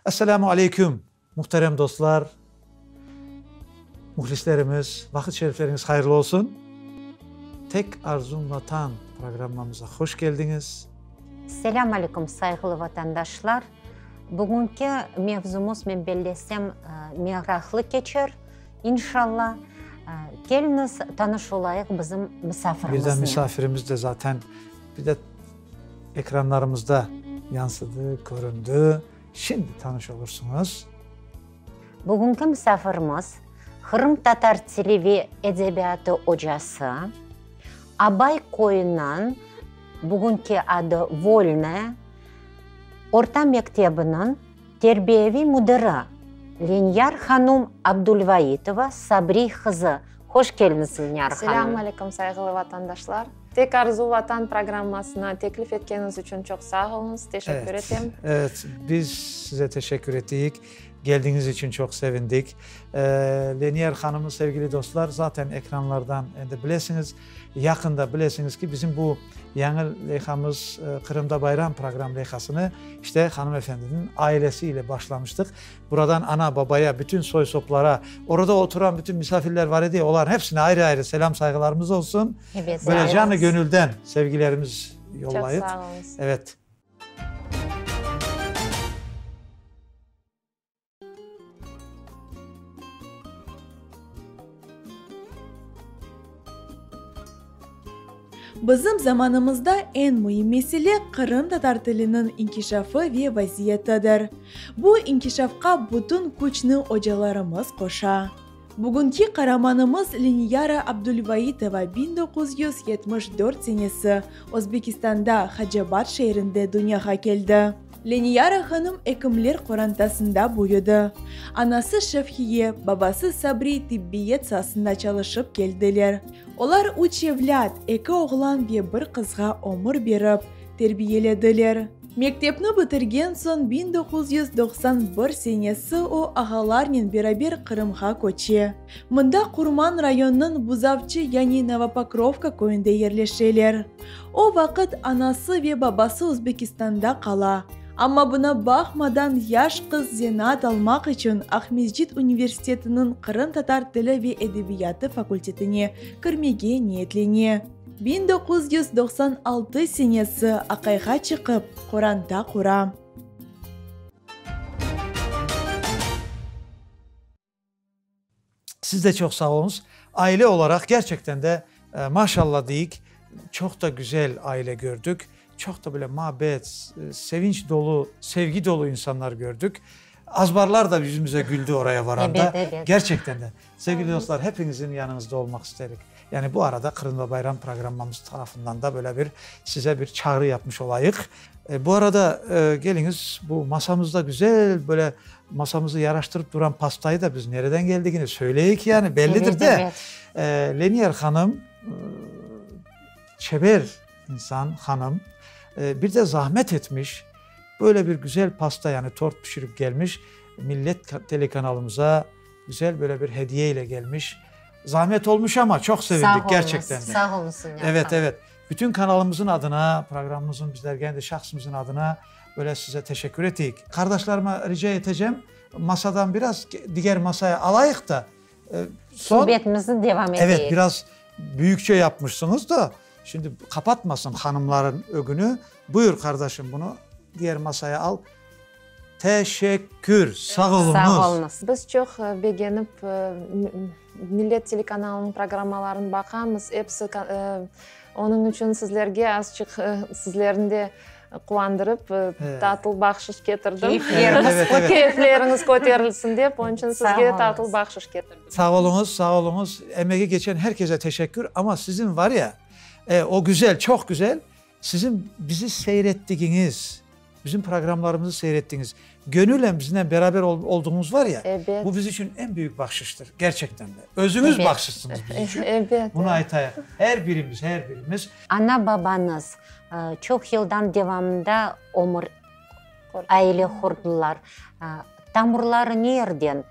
Esselamu aleyküm, muhterem dostlar, muhlislerimiz, vaqıt şerifleriñiz hayırlı olsun. Tek arzum Vatan programmamıza hoş keldiñiz. Selâm aleyküm, sayğılı vatandaşlar! Bugünki mevzumız, men bellesem, meraqlı keçer, inşalla. Keliñiz, tanış olayıq bizim misafirimiznen. Bir de misafirimiz de zaten bir de ekranlarımızda yansıdı, köründi. Şimdi tanış olursıñız. Bugünki misafirimiz, qırımtatar tili ve edebiyatı ocası, Abay köyüniñ, bugünki adı Volnoye, orta mektebiniñ terbiyeviy müdiri Lenyar hanum Abdulvaitova Sabriy qızı. Hoş keldiñiz, Lenyar hanum. Selâmün aleyküm, sayğılı vatandaşlar! Tek arzu Vatan programmasına teklif etkeniñiz içün çoq sağ oluñız, teşekkür etem. Evet, biz size teşekkür eteyik. Geldiğiniz içün çoq sevindik. Leniyer hanımı, sevgili dostlar, zaten ekranlardan endi bilesiñiz. Yaqında bilesiñiz ki, bizim bu yañı leyhamız Qırımda bayram program leyhasını işte hanımefendiniñ ailesi ile başlamıştıq. Buradan ana, babaya, bütün soy-soplara, orada oturan bütün misafirler var edi, olarnıñ hepsine ayrı-ayrı selam sayğılarımız olsun. Ebet, Böyle canı gönülden sevgilerimiz yollayıq. Çoq sağ oluñız. Evet. Bizim zamanımızda eñ müim mesele qırımtatar tiliniñ inkişafı ve vaziyetidir. Bu inkişafqa bütün küçni ocalarımız qoşa. Bugünki qaramanımız Leniyara Abdulvaitova 1974 senesi Özbekistanda Hacabad şeerinde dünyağa keldi. Leniyara hanım ekimler qorantasında büyüdi. Anası Şevhiye, babası Sabri tibbiyet saasında çalışıp keldiler. Olar üç evlât, eki oğlan ve bir qızğa ömür berip, terbiyelediler. Mektepni bitirgen soñ 1991 senesi o ağalarnen beraber Qırımğa köçe. Mında Qurman rayonınıñ Buzavçı yani Novopokrovka köyünde yerleşeler. O vaqıt anası ve babası Özbekistanda qala. Amma buna baqmadan yaş qız zenaat almaq içün Aqmescit universitetiniñ qırımtatar tili ve edebiyatı fakultetine kirmege niyetlene. 1996 senesi aqayğa çıqıp, qoranta qura. Siz de çoq sağ oluñız. Aile olaraq gerçekten de maşallah deyik, çoq da güzel aile gördük. Çoq da böyle mabet, sevinç dolu, sevgi dolu insanlar gördük. Azbarlar da yüzümize güldü oraya varanda. Ebet, ebet. Gerçekten de. Sevgili dostlar, hepiñizin yanıñızda olmaq isterik. Yani bu arada Qırımda bayram programmamız tarafından da böyle bir size bir çağrı yapmış olayıq. Bu arada keliñiz, bu masamızda güzel böyle masamızı yaraştırıp duran pastayı da biz nereden geldigini söyleyik yani, bellidir de. Leniyer hanım çeber insan, hanım, bir de zahmet etmiş, böyle bir güzel pasta yani tort pişirip gelmiş, Millet telekanalımıza güzel böyle bir hediye ile gelmiş. Zahmet olmuş ama çoq sevindik gerçekten de. Sağ oluñız, sağ oluñız. Evet, evet. Bütün kanalımızın adına, programımızın, bizler kendi şahsımızın adına böyle size teşekkür eteyik. Qardaşlarıma rica etecem, masadan biraz diger masaya alayıq da, soñ. Subetimizni devam eteyik. Evet, biraz büyükçe yapmışsıñız da, şimdi qapatmasın hanımların ögüni. Buyur, qardaşım, bunı diger masaya al. Teşekkür, sağ oluñız. Sağ oluñız. Biz çoq begenip Millet telekanalınıñ programmalarını baqamız, episi onıñ içün sizlerge azçıq sizlerni de quvandırıp tatlı bahşış ketirdim. Keyfleriñiz köterilsin dep, onıñ içün sizge tatlı bahşış ketirdim. Sağ oluñız, sağ oluñız. Emegi keçen herkese teşekkür, amma siziñ var ya, o güzel, çoq güzel, Siziñ bizi seyrettigiñiz, bizim programlarımızı seyrettigiñiz, gönülen biznen beraber olduğuñız var ya, Ebet. bu biz içün eñ büyük bahşıştır, gerçekten de. Özüñiz Ebet. bahşışsıñız biz içün. Ebet. Bunı aytayıq. Er birimiz, her birimiz. Ana-babañız çoq yıldan devamında ömür, aile qurdılar. Tamırları ne yerden?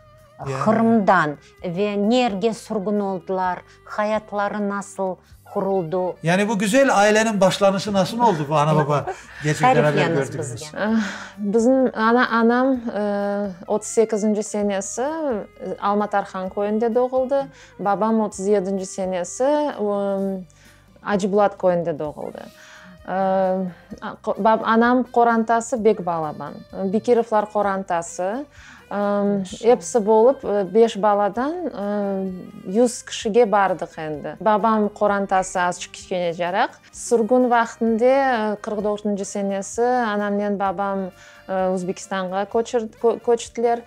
Qırımdan ve nerge sürgün oldılar, hayatları nasıl quruldı? Yani bu güzel aileniñ başlanışı nasıl oldı, bu ana-baba gece beraber gördüñiz? Bizim ana, anam 38-nci senesi Alma Tarhan köyünde doğuldı, babam 37-nci senesi Acı Bulat köyünde doğuldı. Anam qorantası bek balaban. Bekirovlar qorantası. Episi bolıp beş baladan 100 kişige bardıq endi. Babam qorantası azçıq kiçkenecaraq. Sürgün vaqtında 44-nci senesi anamnen babam Özbekistanğa köçtiler.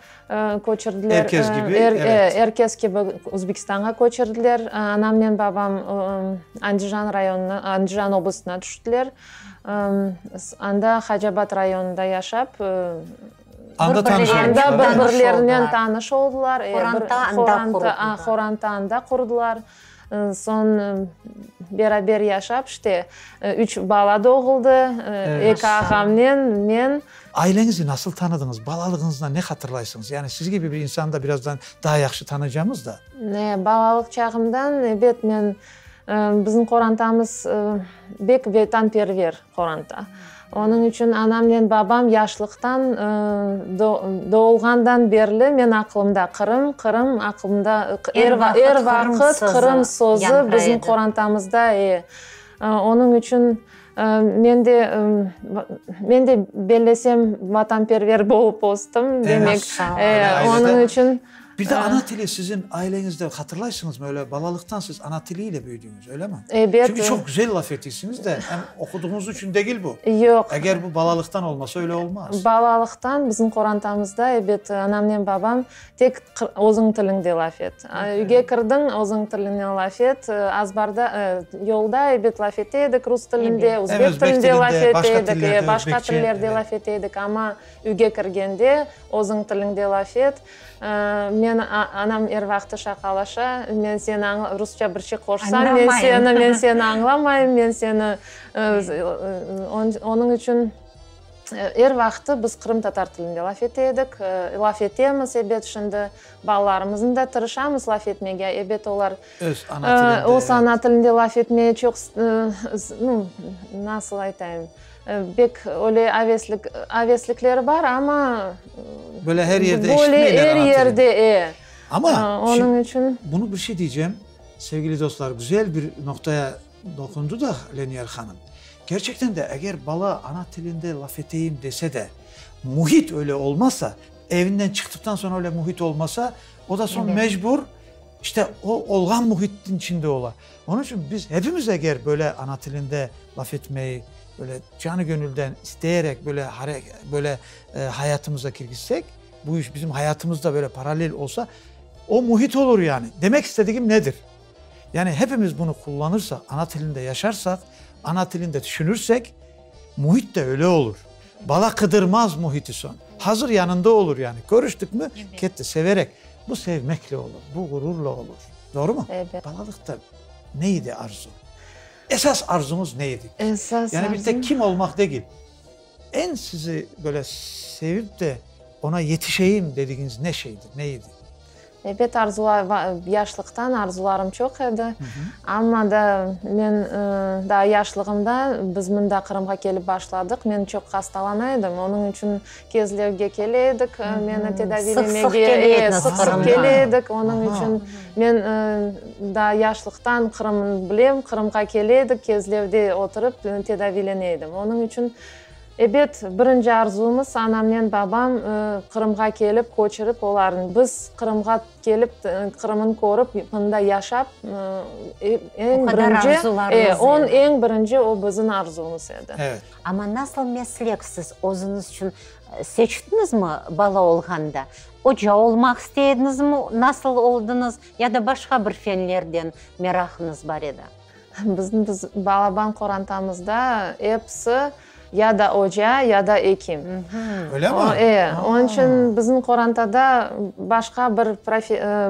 Köçürdiler. Er kes kibi, evet. Er kes kibi Özbekistanğa köçürdiler. Anamnen babam Andijan rayonına, Andijan oblastına tüştiler. Anda Hacabad rayonında yaşap, Anda tanış olmuşlar. Anda bir-birlerinen tanış oldılar. Qoranta anda qurdular. Qoranta anda qurdular. Soñ beraber yaşap, işte, üç bala doğuldı, eki ağamnen men. Aileñizni nasıl tanıdıñız? Balalığıñızdan ne hatırlaysıñız? Yani siz kibi bir insanı da birazdan daa yahşı tanıycamız da. Balalıq çağımdan, ebet, men, bizim qorantamız bek vetanperver qoranta. Onıñ içün anamnen babam yaşlıqtan, doğulğandan berli men aqlımda Qırım, Qırım aqlımda, er vaqıt Qırım sözü bizim qorantamızda, e. Onıñ içün men de, men de bellesem vatanperver bolıp östim, demek, onıñ içün. Bir de ana tili siziñ aileñizde, hatırlaysıñızmı, öyle balalıqtan siz ana tili ile büyüdüñiz, öylemi? Ebet. Çünki çoq güzel laf etiysiñiz de, em oquduğıñız içün degil bu. Yoq. Eger bu balalıqtan olmasa, öyle olmaz. Balalıqtan bizim qorantamızda, ebet, anamnen babam tek özüñ tiliñde laf et. Üyge kirdiñ, özüñ tiliñnen laf et. Azbarda, yolda, ebet, laf ete edik rus tilinde, özbek tilinde laf ete edik, başqa tillerde laf ete edik, amma üyge kirgende özüñ tiliñde laf et. Men, anam er vaqtı şaqalaşa, men seni añla, rusça bir şey qoşsam, men seni, men seni añlamayım, men seni, onıñ içün er vaqtı biz qırımtatar tilinde laf ete edik, laf etemiz, ebet, şimdi balalarımıznı da tırışamız laf etmege, ebet, olar Öz ana tilinde, öz ana tilinde laf etmeye çoq, nu, nasıl aytayım, Bek öyle aveslik, aveslikleri bar, amma Böyle her yerde eşitmeyler böyle er ana tilini. yerde, e. Amma Onıñ içün. Bunı bir şey diycem, sevgili dostlar, güzel bir noqtaya doqundı da Leniyar hanım. Kerçekten de, eger bala ana tilinde laf eteyim dese de, mühit öyle olmasa, evinden çıqtıqtan soñ öyle mühit olmasa, o da soñ mecbur, işte, o olğan mühitniñ içinde ola. Onıñ içün biz hepimiz eger böyle ana tilinde laf etmeyi böyle canı-gönülden isteyerek böyle böyle hayatımıza kirgizsek, bu iş bizim hayatımızda böyle paralel olsa, o mühit olur yani. Demek istedigim nedir? Yani hepimiz bunı qullanırsaq, ana tilinde yaşarsaq, ana tilinde tüşünürsek, mühit de öyle olur. Bala qıdırmaz mühiti soñ. Hazır yanında olur yani. Körüştikmi, ketti, severek. Bu sevmekle olur, bu ğururla olur. Doğrumı? Ebet. Balalıqta ne idi arzu? Esas arzuñız ne idi? Esas Yani bir arzum? tek kim olmaq degil. Eñ sizi böyle sevip de ona yetişeyim dedigiñiz ne şeydir, ne idi? Ebet, arzular, yaşlıqtan arzularım çoq edi. Amma da men daa yaşlığımda biz mında Qırımğa kelip başladıq. Men çoq hastalana edim. Onıñ içün Kezlevge kele edik, meni tedaviylemege. Sıq-sıq kele edik, onıñ içün men daa yaşlıqtan Qırımnı bilem, Qırımğa kele edik, Kezlevde oturıp tedaviylene edim. Onıñ içün, ebet, birinci arzumız anamnen babam Qırımğa kelip, köçürip olarnı, biz Qırımğa kelip, Qırımnı körip, mında yaşap, eñ birinci, eñ birinci o bizim arzumız edi. Amma nasıl meslek siz özüñiz içün seçtiñizmi bala olğanda? Oca olmaq istey ediñizmi, nasıl oldıñız ya da başqa bir fenlerden meraqıñız bar edi? Bizim biz balaban qorantamızda episi ya da oca, ya da ekim. Öyle mi? E, onıñ içün bizim qorantada başqa bir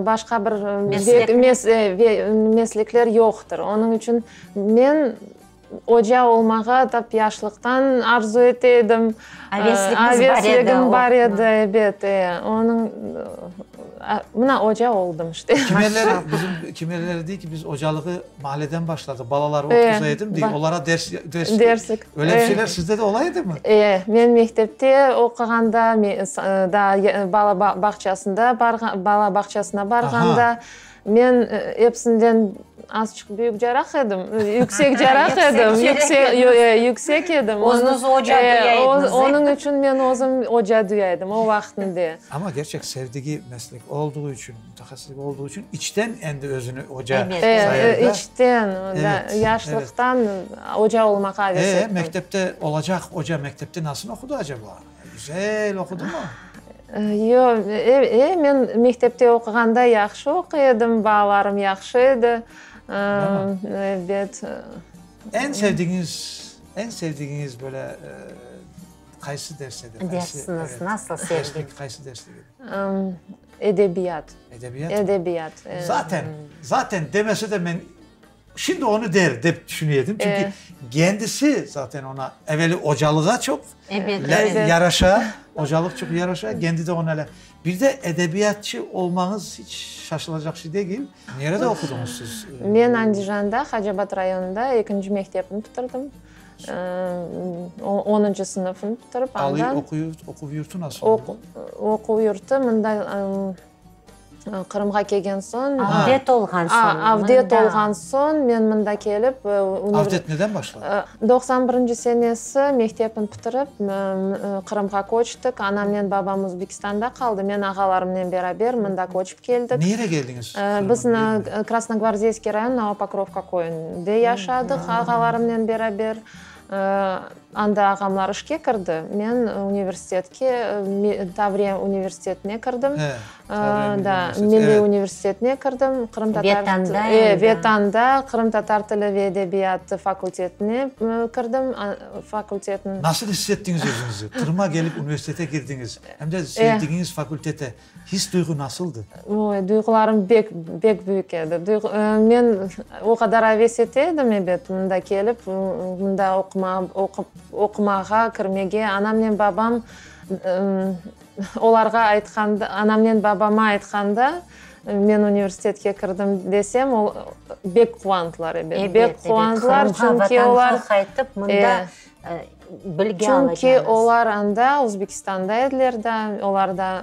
başqa bir meslekler yoqtır. Onıñ içün men Oca olmağa tap yaşlıqtan arzu ete edim. Avesligiñiz bar edi. Avesligim bar edi, ebet. Onıñ. Mına oca oldım işte. Kimerleri, bizim kimerleri dey ki, biz ocalığı mahalleden başladıq, balaları oquza edim dey, olara ders, ders, Derslik. Öyle bir şeyler sizde de ola edimi? E, men mektepte oquğanda, daa bala bağçasında barğan, bala bağçasına barğanda, Men episinden azçıq büyük caraq edim, yüksek caraq edim, yüksek, yüksek edim. Özüñiz oca duya ediñiz. Onıñ içün men özüm oca duya edim o vaqtında. Amma kerçek sevdigi meslek olduğu içün, mütehassıslık olduğu içün içten endi özüni oca sayardı. İçten, yaşlıqtan oca olmağa aves ettim. E, mektepte olacaq oca mektepte nasıl oqudı acaba? Güzel oqudımı? Yoq, e, men mektepte oquğanda yahşı oquy edim, baalarım yahşı edi. Ebet. Eñ sevdigiñiz, eñ sevdigiñiz böyle qaysı ders edi? Dersiñiz, nasıl sevdiñ? Qaysı derslik edi? Edebiyat. Edebiyat? Edebiyat. Zaten, zaten demese de men Şimdi onı der, dep tüşüne edim, çünki kendisi zaten ona eveli ocalığa çoq yaraşa, ocalıq çoq yaraşa, kendi de ona. Bir de edebiyatçı olmañız hiç şaşılacaq şey degil. Nerede oqudıñız siz? Men Andijanda, Hacabad rayonında ekinci mektepni bitirdim. Onıncı sınıfnı bitirip, andan. Aliy oquv yurtu nasıl oldı? Oquv yurtu mında Qırımğa kelgen soñ. Avdet olğan soñ. Avdet olğan soñ men mında kelip. Avdet neden başladı? 91 senesi mektepni bitirip, Qırımğa köçtik. Anamnen babam Özbekistanda qaldı. Men ağalarımnen beraber mında köçip keldik. Nereye keldiñiz? Biz Krasnogvardeyskiy rayon, Novopokrovka köyünde yaşadıq ağalarımnen beraber. Anda ağamlar işke kirdi, men universitetke, Tavriya universitetine kirdim. Da, milliy universitetine kirdim. Qırımtatar Vetanda endi. Vetanda qırımtatar tili ve edebiyatı fakultetine kirdim, fakultetniñ. Nasıl hiss ettiñiz özüñizi? Qırımğa kelip universitete kirdiñiz, em de sevdigiñiz fakultete. His-duyğu nasıldı? Oy, duyğularım bek, bek büyük edi. Duyğu, men o qadar aves ete edim, ebet, mında kelip, mında oquma, oqup, oqumağa kirmege. Anamnen babam, olarğa aytqanda, anamnen babama aytqanda, men universitetke kirdim desem, o, bek quvandılar, ebet, Ebet, bek ebet. quvandılar, Qırımğa, çünki olar, Vatanğa qaytıp, mında bilgi alacağıñız. Çünki olar anda, Özbekistanda ediler da, olar da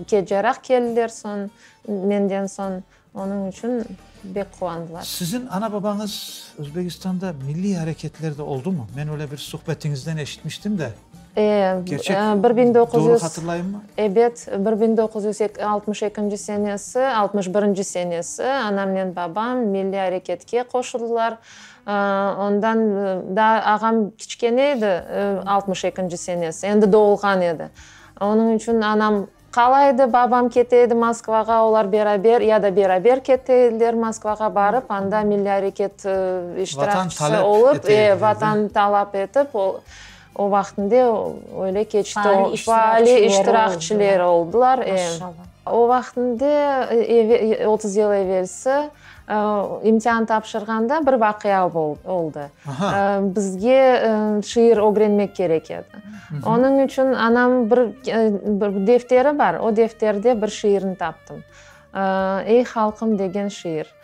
keceraq keldiler soñ, menden soñ, onıñ içün bek quvandılar. Siziñ ana-babañız Özbekistanda milliy areketlerde oldumı? Men öyle bir suhbetiñizden eşitmiştim de. Kerçek, doğru hatırlayımmı? Ebet, 1962 senesi, 61 senesi anamnen babam milliy areketke qoşuldılar. Ondan daa ağam kiçkene edi, altmış ekinci senesi, endi doğulğan edi. Onıñ içün anam qala edi, babam kete edi Moskvağa, olar beraber ya da beraber kete ediler Moskvağa barıp, anda milliy areket iştirakçisi olıp, vatan talap etip, o vaqtında öyle keçti. Faal iştirakçileri oldılar. O vaqtında, 30 yıl evelsi, İmtian tapşırğanda bir vaqia oldı. Bizge şiir ögrenmek kerek edi. Onıñ içün anam bir defteri bar, o defterde bir şiirni taptım. Ey halqım degen şiir.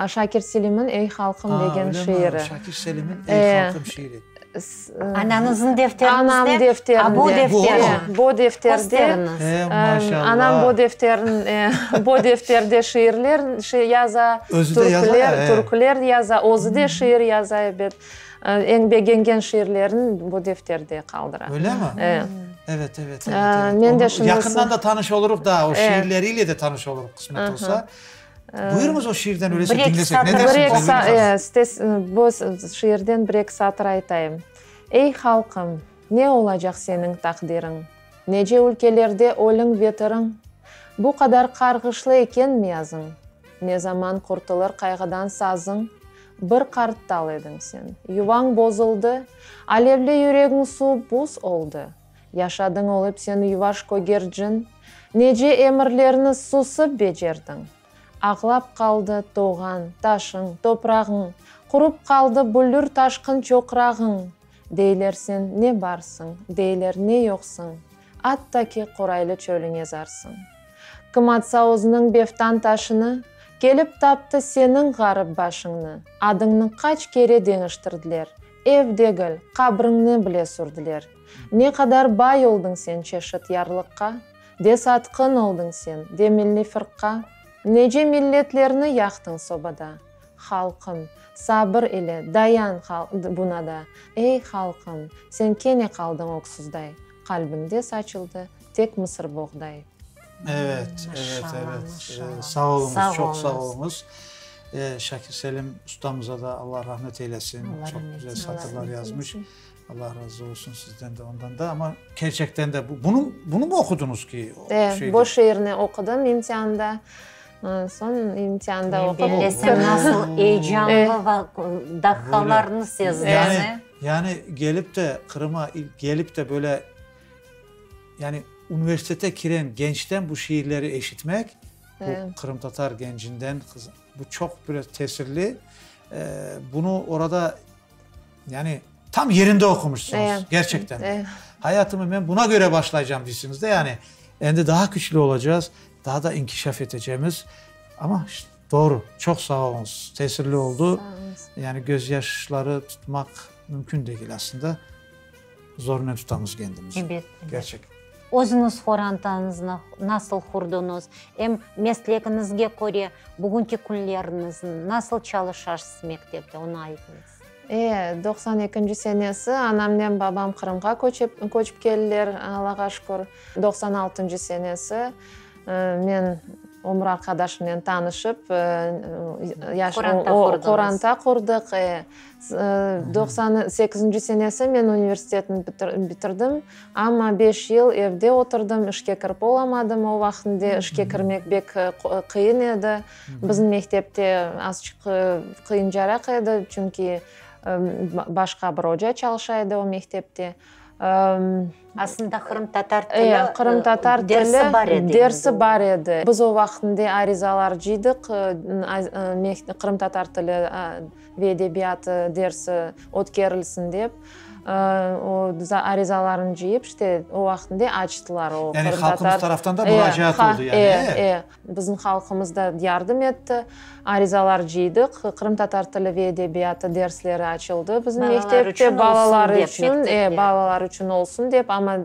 Şakir Selimniñ Ey halqım degen şiiri. Şakir Selimniñ Ey halqım şiiri. Anañıznıñ defterinde? Anam defterinde. A, bu defter. Bu defterde. E, maşallah. Anam bu defterin, bu defterde şiirler yaza. Özü de yaza, e. Türküler yaza, özü de şiir yaza, ebet. Eñ begengen şiirlerini bu defterde qaldıra. Öylemi? E. Evet, evet, evet. Men de şimdi. Yaqından da tanış olurıq daa, o şiirleriyle de tanış olurıq, qısmet olsa. Buyurıñız o şiirden öyleyse diñlesek. Ne dersiñiz, Elvira hanım? Bu şiirden bir-eki satır aytayım. Ey, halqım, ne olacaq seniñ taqdiriñ? Nece ülkelerde ölüñ ve tiriñ? Bu qadar qarğışlı ekenmi yazıñ? Ne zaman qurtulır qayğıdan sazıñ? Bir qart tal ediñ sen. Yuvañ bozuldı, alevli yüregiñ suvup buz oldı. Yaşadıñ olıp sen yuvaş kögercin, Nece emirlerni susıp becerdiñ. Ağlap qaldı toğan, taşıñ, toprağıñ, Qurup qaldı büllür taşqın çoqrağıñ. Deyler sen ne barsıñ, deyler ne yoqsıñ, Atta ki qoraylı çölüñe zarsıñ. Kim atsa özüniñ beftan taşını, Kelip taptı seniñ ğarip başıñnı. Adıñnı qaç kere deñiştirdiler, Ev degil, qabriñni bile sürdiler. Ne qadar bay oldıñ sen çeşit yarlıqqa, De satqın oldıñ sen, de milliy fırqa. Nece milletlerni yaqtıñ sobada, Halqım, sabır ile dayan buna da. Ey, halqım, sen kene qaldıñ öksüzday, Qalbiñde saçıldı tek mısırboğday. Evet, evet, evet. Sağ oluñız, çoq sağ oluñız. Şakir Selim ustamıza da Allah rahmet eylesin. Çoq güzel satırlar yazmış. Allah razı olsun sizden de, ondan da. Amma kerçekten de bu, bunı, bunı mı oqudıñız ki? E, bu şiirni oqudım imtianda. Soñ imtianda oqup. Men bellesem nasıl eyecanlı daqiqalarnı sezdim. Yani, yani gelip de Qırıma ilk gelip de böyle yani universitete kiren gençten bu şiirleri eşitmek, bu qırımtatar gencinden, bu çoq bir tesirli. Bunı orada yani tam yerinde oqumuşsıñız, gerçekten de. Hayatımı men buna köre başlaycam deysiñiz de, yani endi daa küçlü olacağız, daa da inkişaf etecemiz. Amma doğru, çoq sağ oluñız, tesirli oldu. Yani gözyaşları tutmaq mümkün degil aslında. Zornen tutamız kendimizni. Ebet, ebet. Gerçek. Özüñiz qorantañıznı nasıl qurduñız? Em meslegiñizge köre bugünki künleriñizni nasıl çalışarsız mektepte, onı aytıñız. E, 92-nci senesi anamnen babam Qırımğa köçip, köçip keldiler, Allağa şükür. 96-ncı senesi Men ömür arqadaşımnen tanışıp, yaş, qoranta qurdıq. 98-nci senesi men universitetni bitirdim, amma beş yıl evde oturdım, işke kirip olamadım. O vaqtında işke kirmek bek qıyın edi. Bizim mektepte azçıq qıyıncaraq edi, çünki başqa bir oca çalışa edi o mektepte. Aslında qırımtatar tili qırımtatar dersi bar edi. Dersi bar edi. Biz o vaqtında arizalar cıydıq, qırımtatar tili ve edebiyatı dersi ötkerilsin dep. O arizalarnı cıyıp, işte, o vaqtında açtılar o qırımtatar. Yani halqımız taraftan da muracaat oldı yani, e? E, bizim halqımız da yardım etti. Arizalar cıydıq, qırımtatar tili ve edebiyatı dersleri açıldı bizim mektepte, balalar içün, e, balalar içün olsun dep, amma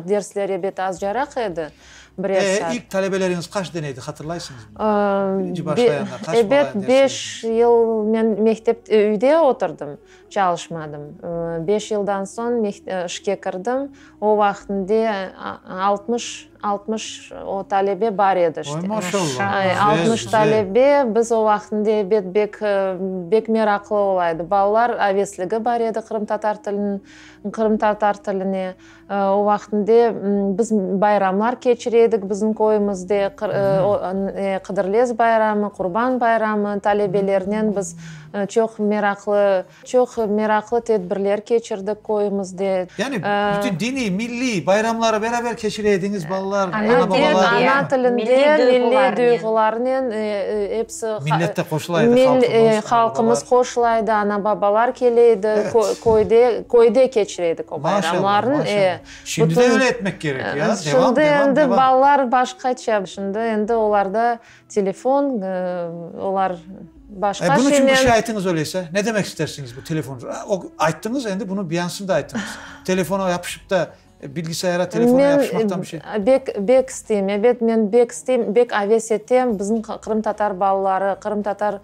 dersler ebet azcaraq edi, birer saat. E, ilk talebeleriñiz qaç dene edi, hatırlaysıñızmı? Birinci başlayanda qaç bala Ebet, beş yıl men mektep, üyde oturdım, çalışmadım. Beş yıldan soñ işke kirdim, o vaqtında 60 60 o talebe bar edi işte. Oy, maşallah! 60 talebe, biz o vaqtında ebet bek, bek meraqlı ola edi. Balalar avesligi bar edi qırımtatar tiliniñ, qırımtatar tiline. O vaqtında biz bayramlar keçire edik bizim köyümizde, Qıdırlez bayramı, Qurban bayramı, talebelernen biz çoq meraqlı Çoq meraqlı tedbirler keçirdik köyümizde. Yani bütün diniy, milliy bayramları beraber keçire ediñiz, balalar, ana-babalar. Ana tilinde, milliy duyğularnen episi. Millet de qoşula edi, halqımız. Halqımız qoşula edi, ana-babalar kele edi, köyde, köyde keçire edik o bayramlarnı. Maşallah, maşallah. Şimdi de öyle etmek kerek ya, devam, devam, Şimdi endi balalar başqaça, şimdi endi olarda Telefon, olar başqa şeynen. Bunıñ içün bir şey aytıñız öyleyse. Ne demek istersiñiz bu telefon? O, ayttıñız, endi bunı biyansını da aytıñız. Telefona yapışıp da, bilgisayara, telefona yapışmaqtan bir şey. Men bek, bek isteyim, ebet, men bek isteyim, bek aves etem, bizim qırımtatar balaları, qırımtatar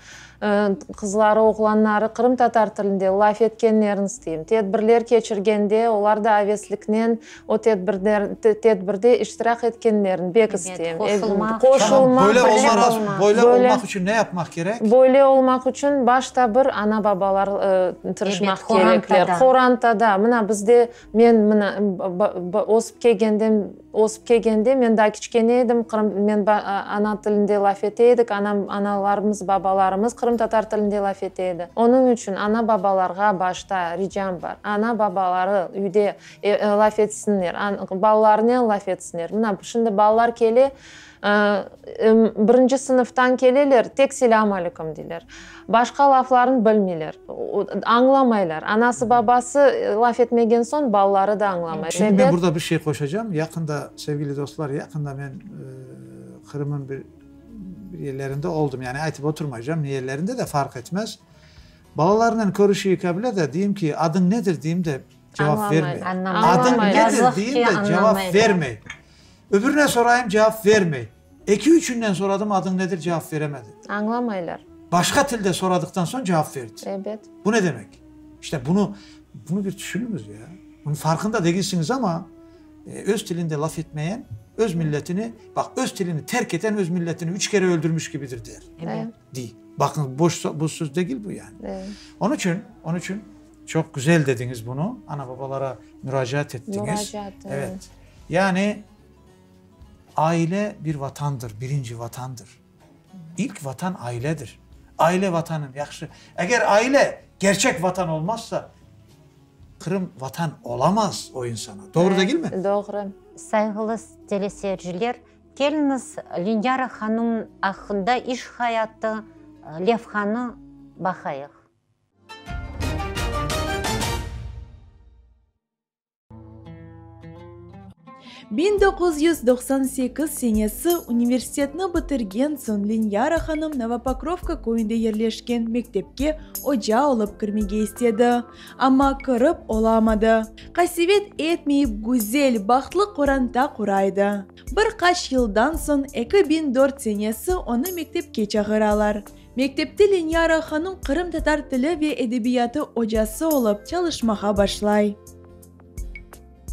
qızları, oğlanları qırımtatar tilinde laf etkenlerini isteyim. Tedbirler keçirgende, olar da avesliknen O tedbirler, tedbirde iştirak etkenlerini bek isteyim. Qoşulmaq. Qoşulmaq. Böyle olmaq, böyle olmaq içün ne yapmaq kerek? Böyle olmaq içün başta bir ana-babalar tırışmaq kerekler. Qorantada. Mına bizde, men mına ösip kelgende, ösip kelgende men daa kiçkene edim, qırım, men ana tilinde laf ete edik, anam, analarımız, babalarımız qırımtatar tilinde laf ete edi. Onıñ içün ana-babalarğa başta ricam bar, ana-babaları üyde Laf etsinler, balalarnen laf etsinler. Mına, şimdi balalar kele, birinci sınıftan keleler, tek selâm aleyküm deyler. Başqa laflarnı bilmeyler, añlamaylar. Anası, babası laf etmegen soñ, balaları da añlamay. Şimdi men burada bir şey qoşacağım. Yaqında, sevgili dostlar, yaqında men. Qırım'ın bir, bir yerlerinde oldum. Yani aytıp oturmaycam, ne yerlerinde de farq etmez. Balalarnen körüşeyik bile de deyim ki, adıñ nedir deyim de cevap vermey. Adıñ nedir deyim de cevap vermey. Öbürine sorayım cevap vermey. Eki-üçünden soradım adıñ nedir cevap veremedi. Añlamaylar. Başqa tilde soradıqtan soñ cevap verdi. Ebet. Bu ne demek? İşte bunı, bunı bir tüşüniñiz ya. Bunıñ farqında degilsiñiz ama öz tilinde laf etmeyen, öz milletini, baq, öz tilini terk eten öz milletini üç kere öldürmiş kibidir der. Evet. Dey. Baqıñız, boş, boş söz degil bu yani. Evet. Onıñ içün, onıñ içün çoq güzel dediñiz bunı, ana-babalara muracaat ettiñiz. Muracaat, evet. Evet. Yani aile bir vatandır, birinci vatandır. İlk vatan ailedir. Aile vatanın yahşı. Eger aile gerçek vatan olmazsa, Qırım vatan olamaz o insana. Doğru degil mi? Doğru. Sayğılı teleseyirciler, keliñiz Lenyara hanım aqqında iş hayatı levhanı baqayıq. 1998 senesi universitetni bitirgen soñ Lenyara hanım Novopokrovka köyünde yerleşken mektepke oca olıp kirmege istedi, amma kirip olamadı. Qasevet etmeyip güzel, bahtlı qoranta qura edi. Bir qaç yıldan soñ 2004 senesi onı mektepke çağıralar. Mektepte Lenyara hanım qırımtatar tili ve edebiyatı ocası olıp çalışmağa başlay.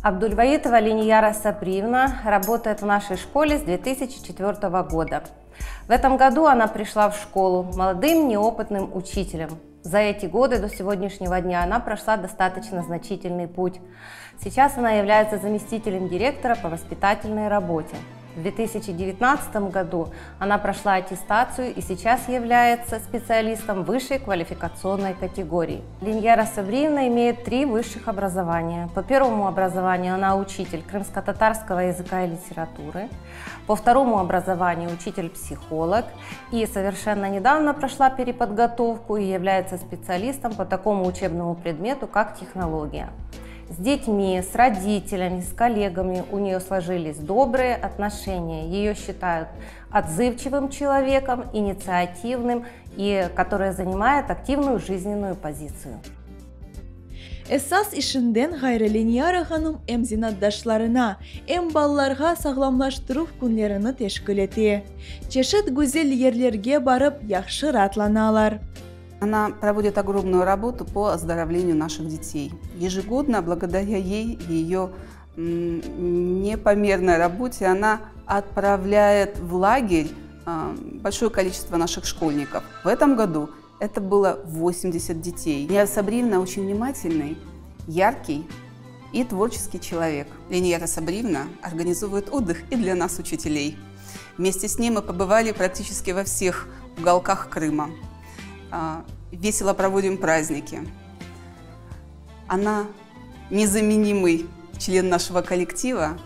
Abdulvaitova Leniyara Sabrievna работает в нашей школе с 2004 года. В этом году она пришла в школу молодым неопытным учителем. За эти годы до сегодняшнего дня она прошла достаточно значительный путь. Сейчас она является заместителем директора по воспитательной работе. В 2019 году она прошла аттестацию и сейчас является специалистом высшей квалификационной категории. Леньяра Сабриевна имеет три высших образования. По первому образованию она учитель крымско-татарского языка и литературы. По второму образованию учитель-психолог. И совершенно недавно прошла переподготовку и является специалистом по такому учебному предмету, как технология. С детьми, с родителями, с коллегами у нее сложились добрые отношения. Ее считают отзывчивым человеком, инициативным и которая занимает активную жизненную позицию. Esas işinden ğayrı Leniyara hanım em zenaatdaşlarına, em balalarğa sağlamlaştıruv künlerini teşkil ete. Çeşit güzel yerlerge barıp yahşı raatlanalar. Она проводит огромную работу по оздоровлению наших детей. Ежегодно, благодаря ей и ее непомерной работе, она отправляет в лагерь а, большое количество наших школьников. В этом году это было 80 детей. Ленияра Сабриевна очень внимательный, яркий и творческий человек. Ленияра Сабриевна организовывает отдых и для нас, учителей. Вместе с ней мы побывали практически во всех уголках Крыма. А, весело проводим праздники. Она незаменимый член нашего коллектива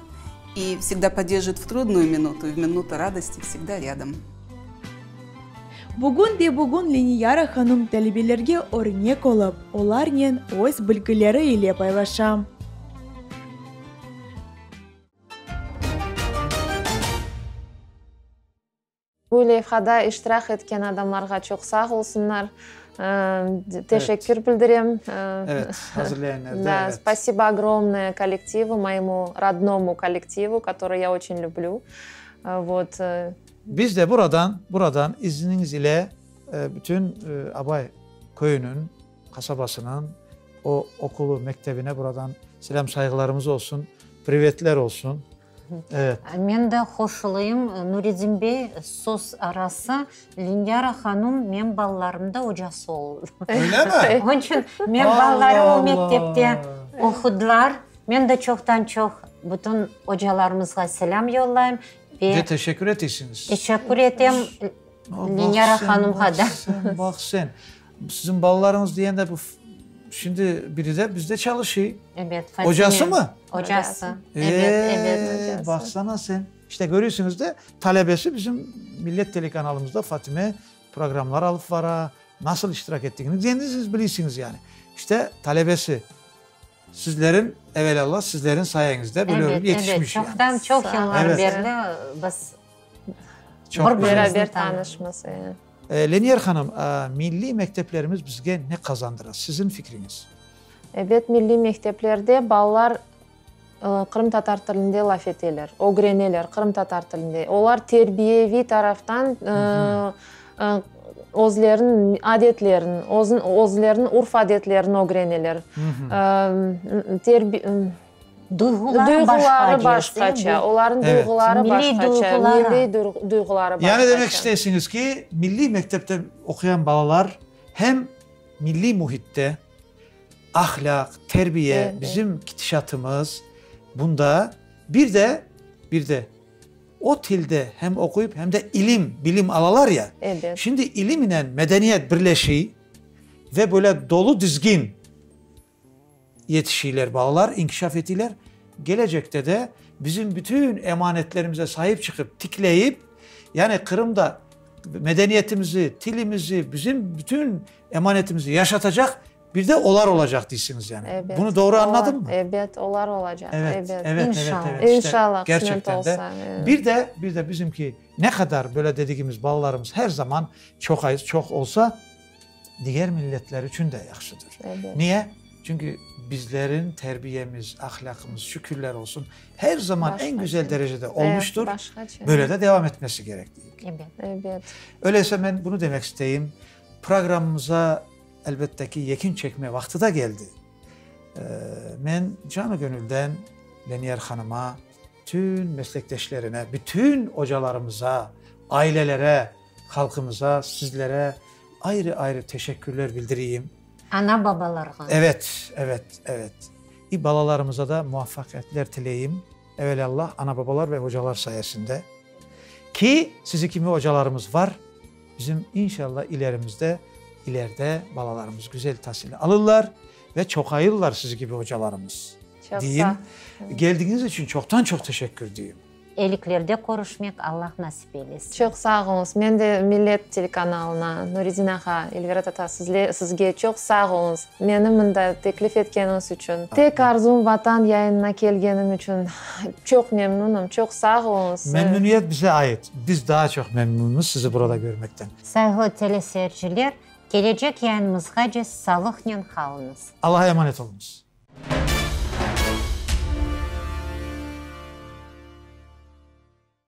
и всегда поддержит в трудную минуту и в минуту радости всегда рядом. Bugün de bugün Leniyara hanım talebelerge örnek olıp, olarnen öz bilgileri ile paylaşa. Bu leyhada iştirak etken adamlarğa çoq sağ olsunlar. Teşekkür bildirem. Evet, hazırlayanlar da, evet. Спасибо огромное коллективу, моему родному коллективу, который я очень люблю. Вот. Biz de buradan, buradan izniñiz ile bütün Abay köyüniñ, qasabasınıñ o okulu, mektebine buradan selâm sayğılarımız olsun, privetler olsun. Evet. Men de qoşulayım, Nuredin bey, söz arası, Lenyara hanım menim balalarım da ocası oldı. Öyle mi? Onıñ içün menim balalarım o mektepte oqudılar. Men de çoqtan-çoq bütün ocalarımızğa selâm yollayım ve. Ve teşekkür etesiñiz. Teşekkür etem Lenyara hanımğa da. Baq sen, baq sen. Siziñ balalarıñız degende bu şimdi biri de bizde çalışıy. Ebet, Fatime. Ocası mı? Ocası. Ebet, ebet. Ee, baqsana sen. İşte körüsiñiz de, talebesi bizim Millet telekanalımızda Fatime programlar alıp bara, nasıl iştirak ettigini kendisiñiz bilisiñiz yani. İşte talebesi sizlerin, evelâ sizlerin sayeñizde böyle yetişmiş yani. Ebet, çoqtan çoq yıllar berli biz. Çoq güzel. Beraber tanışmız. Leniyer hanım, milliy mekteplerimiz bizge ne qazandıra, siziñ fikriñiz? Ebet, milliy mekteplerde balalar qırımtatar tilinde laf eteler, ögreneler qırımtatar tilinde. Olar terbiyeviy taraftan özleriniñ adetlerini, özleriniñ urf-adetlerini ögreneler. Duyğuları başqaça, olarnıñ duyğuları başqaça, milliy duyğuları başqaça. Yani demek isteysiñiz ki, milliy mektepte oquyan balalar hem milliy mühitte ahlâq, terbiye, bizim ketişatımız bunda, bir de, bir de o tilde hem oquyıp, hem de ilim, bilim alalar ya, şimdi ilim inen medeniyet birleşiy ve böyle dolu dizgin yetişiyler balalar, inkişaf etiyler. Gelecekte de bizim bütün emanetlerimize sahip çıqıp, tikleyip, yani Qırımda medeniyetimizi, tilimizi, bizim bütün emanetimizi yaşatacaq bir de olar olacaq deysiñiz yani. Ebet. Bunı doğru añladım mı? Ebet, olar olacaq. Evet, ebet. evet, İnşallah. evet, evet. İnşallah, İşte, qısmet gerçekten de. olsa. Bir de, bir de bizimki ne qadar böyle dedigimiz balalarımız her zaman çoq çoq olsa, diger milletler içün de yahşıdır. Ebet. Niye? Çünki bizlerin terbiyemiz, ahlâqımız, şükürler olsun, her zaman eñ güzel derecede olmuştur. Başqaça. Böyle de devam etmesi kerek deyik. Ebet. Ebet. Öyleyse men bunı demek isteyim, programımıza elbette ki yekün çekme vaqtı da geldi. Men canı gönülden Leniyer hanıma, bütün meslekdeşlerine, bütün ocalarımıza, ailelere, halqımıza, sizlere ayrı-ayrı teşekkürler bildireyim. Ana-babalarğa. Evet, evet, evet. İ balalarımıza da muvafaqiyetler tileyim, evelallah, ana-babalar ve ocalar sayesinde. Ki, sizi kimi ocalarımız var, bizim inşallah ilerimizde, ileride balalarımız güzel tasil alırlar ve çoqayırlar sizi kibi ocalarımız, Çoq deyim. sağ. Geldigiñiz içün çoqtan-çoq teşekkür deyim. Eliklerde körüşmek Allah nasip eylesin. Çoq sağ oluñız. Men de Millet telekanalına, Nuredin ağa, Elvira tata, sizle, sizge çoq sağ oluñız. Meni mında teklif etkeniñiz içün. Tek arzum Vatan yayınına kelgenim içün çoq memnunım. Çoq sağ oluñız. Memnüniyet bize ait. Biz daa çoq memnunmız sizi burada körmekten. Sayğılı teleseyirciler, kelecek yayınımızğace salıqnen qalıñız. Allaha emanet oluñız.